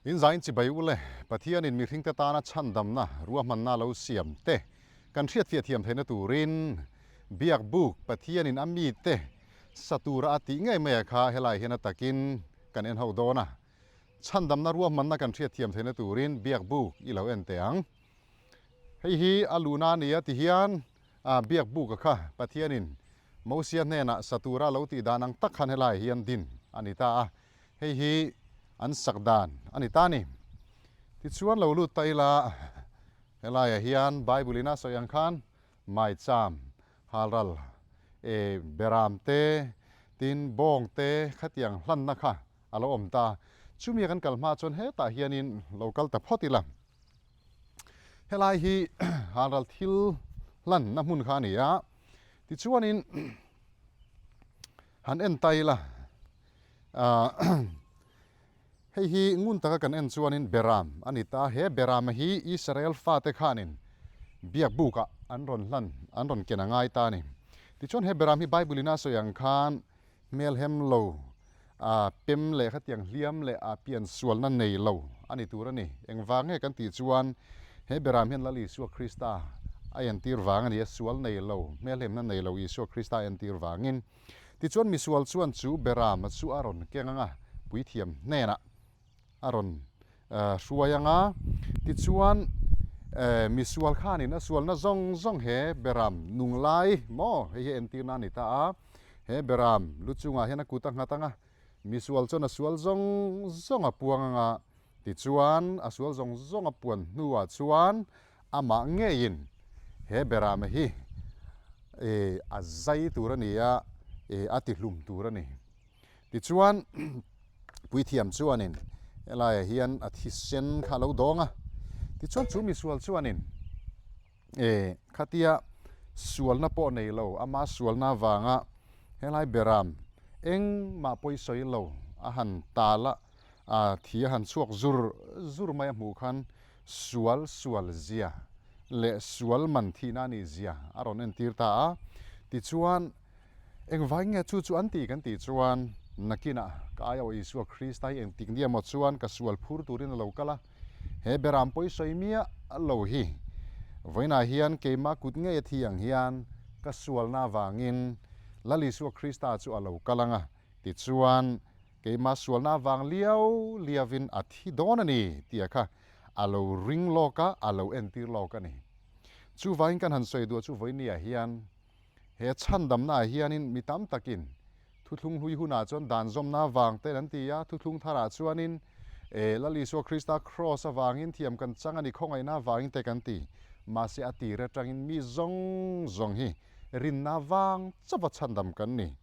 In zain chibai u le, Pathianin mihringte tana chhandamna ruahmanna lo siam te kan hriatfiah thiam theihna turin Biak buk Pathianin a mite sa tura a tih ngei mai a kha helai hian a takin kan en ho dawn a. Chhandamna ruahmanna kan hriatthiam theihna turin Biak buk i lo en teh ang. Hei hi a luhna a ni a ti hian Biak buk a kha Pathianin Mosia hnenah sa tura lo tih dan ang tak khan helai hian din a ni ta a. Hei hi an sak dan a ni ta a ni. Tichuan lo lut ta ila helaiah hian Bible in a sawi ang khan maicham halral e beram te tin bawng te khatiang hlanna kha a lo awm ta. Chumi a kan kal hma chuan hetah hianin lo kal ta phawt ila. Helai hi halral thil hlanna hmun kha a ni a, tichuanin han en ta ila hei hi ngun taka kan en chuanin Beram a ni ta. He Beram hi Israel fate khanin biak bukah an rawn hlan, an rawn ken a ngai ta a ni. Tichuan he Beram hi Bible in a sawi ang khan Hmelhem lo, a pem leh khatiang hliam leh a pian sualna nei lo a ni tur a ni. Engvang nge kan tih chuan he beram hian Lal Isua Krista a entir vang a ni a, sual nei lo, hmelhemna nei lo Isua Krista a entir vangin. Tichuan misual chuan chu beram chu a rawn keng ang a, puithiam hnenah a rawn hruai ang a, tichuan misual khanin a sualna zawng zawng he beram nung lai maw hei hi entirna a ni ta a, he beram lu chungah hian a kut a nghat ang a, misual chuan a sual zawng zawng a puang ang a, tichuan a sual zawng zawng a puan hnuah chuan amah ngeiin he beram hi a zai tur a ni a, a tihlum tur a ni. Tichuan, puithiam chuanin helaiah hian a thisen kha a lo dawng a. Tichuan chu misual chuanin eh khatia sualna pawh nei lo, ama sualna avanga helai beram engmah pawi sawi lo a han tal a, a thi a han chhuak zur zur mai a hmuh khan sual sual zia leh sual man thihna a nih zia a rawn entir ta a. Tichuan. Engvai nge chu chu an ti kan tih chuan nakinah ka aiawh Isua Krista hi engtik nia maw chuan ka sual phur turin a lo kal a, he beram pawi sawi miah lo hi vawiinah hian keimah kut ngei a thi ang hian ka sualna avangin Lal Isua Krista chu a lo kal ang a, tichuan keimah sualna avang liau liauin a thi dawn a ni tia kha a lo ring lawk a, a lo entir lawk a ni. Chuvangin kan han sawi duah chu vawinia hian He chhandamna ah hianin mi tam takin thuthlung hlui hunah chuan dan zawmna avang ten an ti a, thuthlung tharah chuanin e Lal Isua Krista Kraws avangin thiam kan chang a ni, khawngaihna avangin te kan ti. Mahse a tir atangin mi zawng zawng hi rinna vang chauha chhandam kan ni.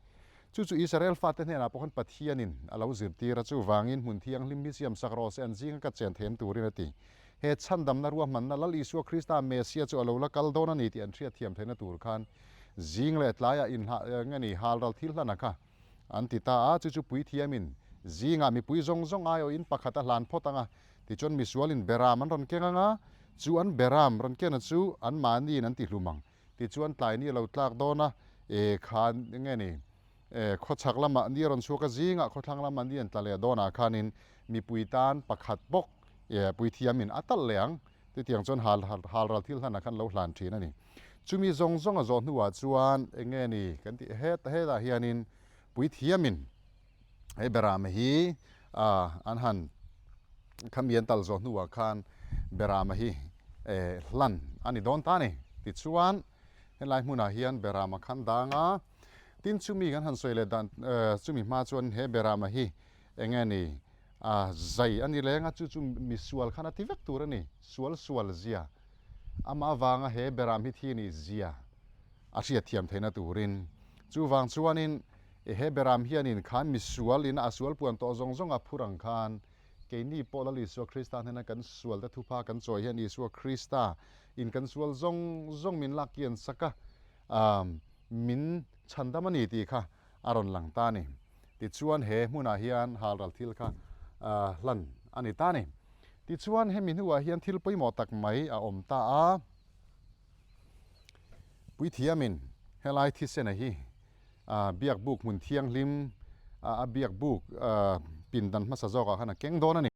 Chu chu Israel fate hnenah pawh khan Pathianin a lo zirtir a, chuvangin hmun thianghlim hi siam sak rawh se an zinga ka chen theim turin a ti. He chhandamna ruahmanna Lal Isua Krista Messia chu a lo la kal dawn a ni tih an hriatthiam theihna tur khan zing leh tlaiah inhlah nge ni halral thil hlana kha an ti ta a, chu chu puithiamin zingah mipui zawng zawng aiawhin pakhat a hlan phawt ang a, tichuan misualin beram an rawn keng ang a, chu an beram rawn kena chu anmahniin an ti hlum ang. Tichuan tlai ni a lo tlak dawn a, e khan nge ni e khawchhak lamah ni a rawn chhuak a, zingah khawthlang lamah ni an tla leh dawnah khanin mipui tan pakhat bawk e puithiamin a talh leh ang. Chutiang chuan hal halral thil hlanah khan lo hlan thin a ni. Chumi zawng zawng a zawh hnuah chuan eng nge ni kan tih het hetah hianin puithiamin hei berame hi an han khami an tal zawh hnuah khan berama hi hlan a ni dawn ta a ni. Tichuan helai hmunah hian berama khan dang a, tin chumi kan han sawi leh dan chumi hma chuan he berama hi eng nge ni zai a ni leng a, chu chu misual khan a ti vek tur a ni, sual sual zia amah avanga he beram hi thi a nih zia. a hriatthiam theihna turin. Chuvang chuanin he beram hianin khan misual ina a sual puan tawh zawng zawng a phur ang khan keini pawh Lal Isua Krista hnena kan sualte thupha kan chawi hian Isua Krista in kan sual zawng zawng min lak kian sak a, min chhandam a ni tih kha a rawn lang ta a ni. Tichuan he hmunah hian halral thil kha hlan a ni ta a ni. Tichuan hemi hnuah hian thil pawimawh tak mai a awm ta a. Puithiamin helai thisena hi biakbuk hmun thianghlim a biakbuk pindan hmasa zawkah khan a keng dawn a ni.